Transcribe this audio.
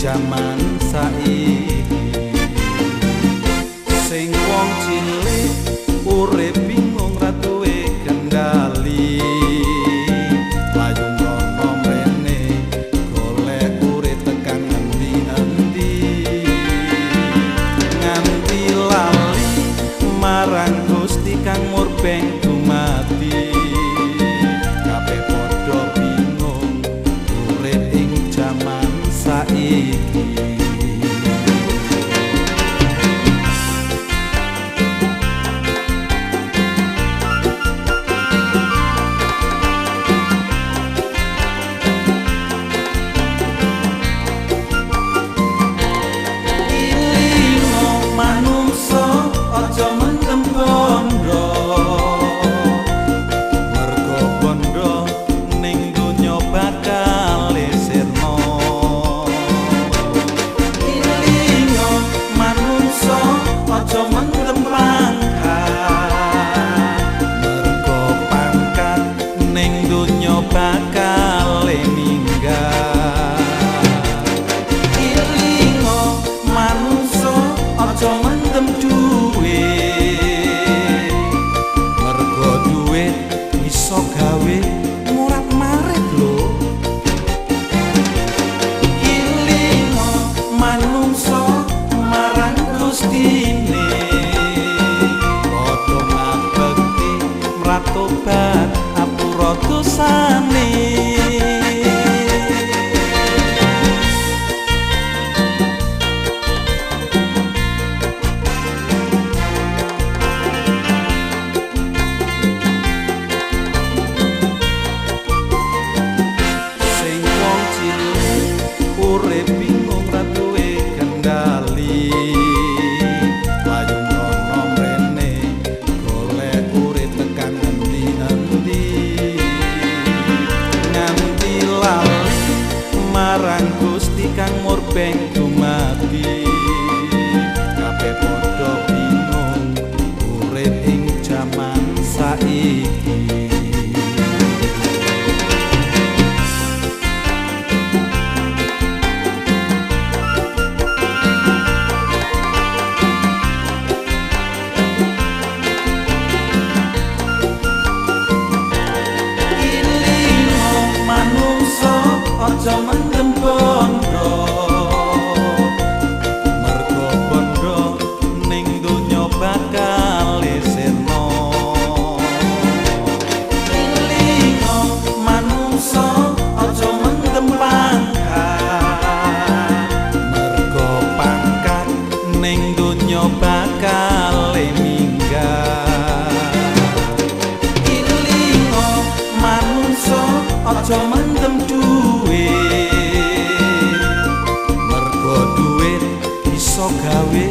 jaman saiki. Sing wong cilik urip bingung ra duwe kendali, mlayu rono mrene golek urip tekan ngendi-endi, nganti lali marang Gusti kang murbeng dumadi. Kabeh padha bingung urip ing jaman saiki. Aja mendem bondo, mergo bondo ning donya bakal sirna. Ilingo manungsa aja mendem pangkat, mergo pangkat ning donya bakal ninggal. Ilingo manungsa aja mendem duit, mergo duit iso gawe murat marit lho. Ilingo manungsa marang Gustine, padha ngabekti mratobat apura dosane. Urip bingung ra duwe kendali, mlayu rono mrene golek urip tekan ngendi-endi, nganti lali marang Gusti kang murbeng dumadi. Kabeh padha bingung urip ing jaman saiki. Aja mendem bondo, mergo bondo ning donya bakal sirna. Ilingo manungsa aja mendem pangkat, mergo pangkat ning donya bakal minggat. Ilingo manungsa aja mendem duit, mergo duit iso gawe